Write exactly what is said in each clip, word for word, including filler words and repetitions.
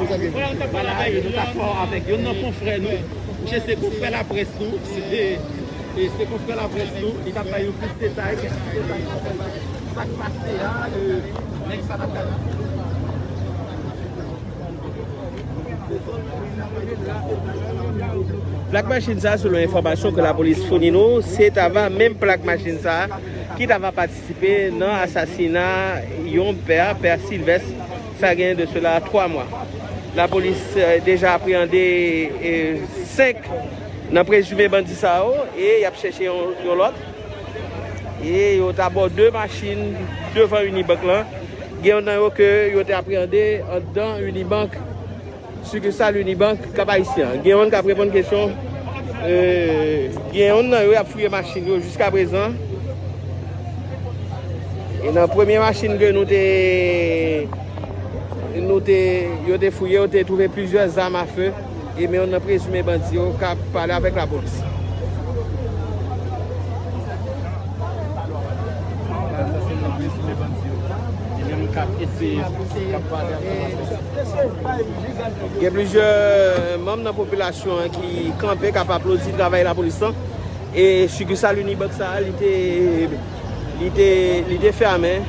Vwala, e nou t ap fè avèk youn nan konfrè nou. Misye se konfrè laprès nou. Se, e se konfrè laprès nou. Li t ap bay nou plis detay, plis detay. Sa k pase a, e, nèg sa n ap gade. Plak machin sa, selon enfòmasyon ke lapolis founi nou, se t ava menm plak machin sa ki t ava patisipe nan asasina yon pè, pè Silvès, sa gen de sela twa mwa. Lapolis, eh, deja apreyande, eh, senk nan prezime bandi sa yo e y ap chèche yon, yon lòt. E yo t abò de machin devan Unibank lan. Gen youn nan yo ke yo te apreyande anndan Unibank, sikisal Unibank Kap Ayisyen an. Gen youn k ap reponn kesyon. Eh, gen youn nan yo y ap fouye machin yo jiskaprezan. E nan premye machin ke nou te, nou te, yo te fouye, yo te twouve plizyè zam afe. E men youn nan prezime bandi yo k ap pale avèk lapolis. Gen plizyè manm nan popilasyon an ki kanpe, k ap aplodi travay lapolis lan. E sikisal Unibank sa a, li te, li te, li te fèmen.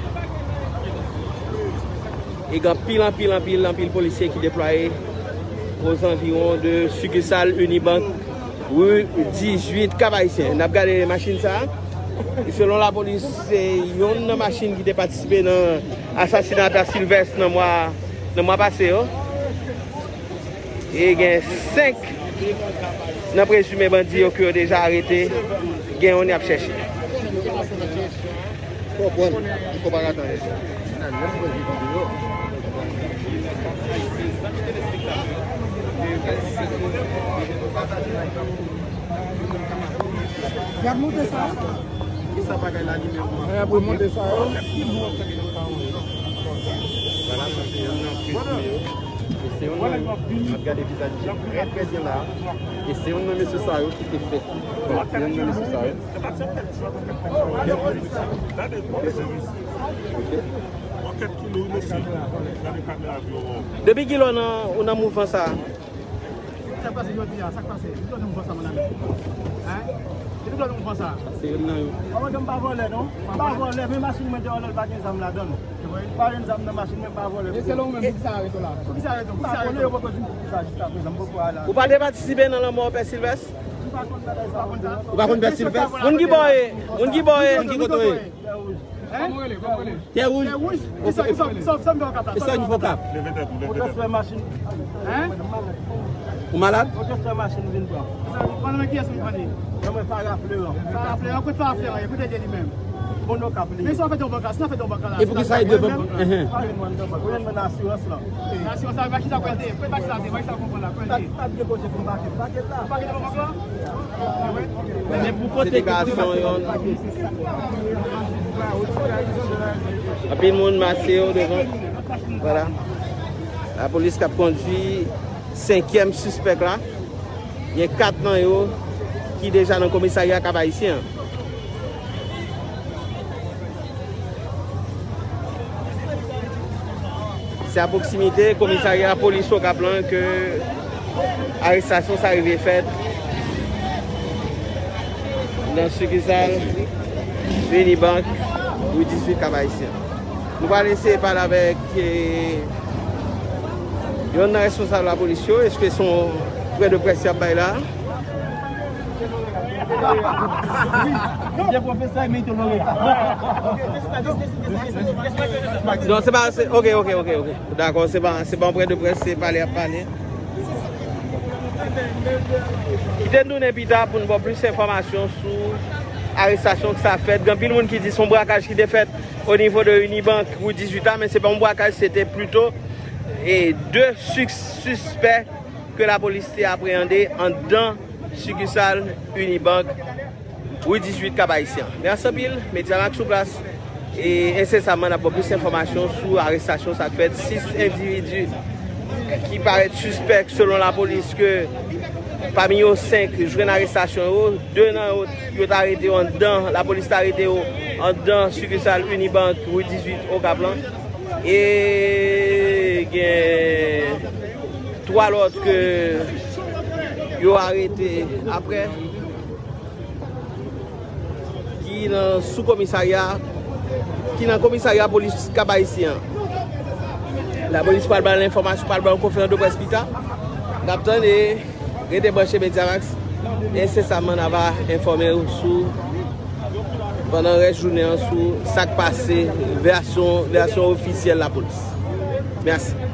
E gen anpil, anpil, anpil, anpil polisye ki deplwaye ozanviwon de sikisal Unibank, ri dizuit, Kap Ayisyen. N ap gade machin sa a. E selon lapolis, se youn nan machin ki te patisipe nan asasina pè Silvès nan mwa, nan mwa pase yo. E gen senk nan prezime bandi yo ke yo deja arete. Gen youn y ap chèche. Fò pran, fò pa rate anyen. Y ap monte sa. Kisa bagay la li menm? Y ap remonte sa yo. Vwala, sa se youn nan prezime yo. E se youn nan, n ap gade vizaj li trè, trè byen la. E se youn nan mesye sa yo ki te fè. Bon, se youn nan mesye sa yo. Depi kilè w nan, ou nan mouvman sa a? Sa k pase jodi a? Sa k pase? Depi kilè w nan mouvman sa, mon ami? Hein? Depi kilè w nan mouvman sa? Se youn nan yo. Kòman ke m pa vòlè, non? M pa vòlè, men machin mwen deyò la, li pa gen zam ladan l. Pa gen zam nan machin mwen, pa vòlè. E selon ou menm, poukisa yo arete w la? Poukisa yo arete w? Poukisa yo arete w? Yo poko di m poukisa jiskaprezan, m poko al la. Ou pa te patisipe nan lanmò pè Silvès? M pa konn bagay sa, m pa konn sa. Ou pa konn pè Silvès? Moun ki bò ye? Moun ki bò ye? Moun ki kote w ye? Tè wouj. Tè wouj. Tè wouj. Kisa, kisa, kisa, kisa m fè Okap la? Kisa w fè Okap? Ou transfè machin. Hein? Ou malad? Ou transfè machin vin pran. Pandan men kiyès m pran li? Nan men Farah Fleuran. Farah Fleuran, kote Farah Fleuran ye? Kote li ye li menm? Bon, Okap li ye. Men si w fè yon bank la, si w fè yon bank la. E poukisa li dwe bank? Enhen. Pa gen mwen nan bank. Ou jwenn mwen nan asirans lan. Nan asirans la, pa kisa kwè l te ye? Kwè pa kisa l te ye? Pa kisa w konprann la? Kwè l te ye? Pa, pa gen kote pou m pake. M pake la. Ou pake nan bank lan? Se deklarasyon yon. Anpil moun mache yo devan. Vwala. Lapolis k ap kondui senkyèm sispèk la. Gen kat nan yo ki deja nan komisarya Kap Ayisyen an. Se a pwoksimite komisarya polis Okap lan ke arestasyon sa rive fèt nan sikisal Unibank, ri dizuit, Kap Ayisyen. Nou pral eseye pale avèk, eh, yonn nan responsab lapolis yo. Èske se yon pwen de près y ap bay la? Non, se pa, se, ok, ok, ok, ok. Dakò, se pa, se pa yon pwen de près, se pale ap pale. Kite n tounen pita pou n ba w plis enfòmasyon sou arestasyon k sa fèt. Gen anpil moun ki di se yon brakaj ki te fèt o nivo de Unibank, ri dizuit a, men se pa yon brakaj, se te plito, e, de sis sispè ke lapolis te apreyande anndan sikisal Unibank, ri dizuit, Kap Ayisyen. Mèsi anpil, Mediamax sou plas. E ensesaman, n ap ba w plis enfòmasyon sou arestasyon sa k fèt. Sis endividi ki parèt sispèk, selon lapolis, ke pami yo, senk jwenn arestasyon yo. De nan yo, yo t arete yo anndan, lapolis t arete yo anndan sikisal Unibank, ri dizuit, Okap lan. E gen, Twa lòt ke yo arete apre, ki nan sou komisarya, ki nan komisarya polis Kap Ayisyen an. Lapolis pral ba n enfòmasyon, pral ba n konferans de près pita. N ap tann e rete branche Mediamax. Ensesaman, n a va enfòme w sou, pandan rès jounen an, sou sa k pase, vèsyon, vèsyon ofisyèl lapolis. Mèsi.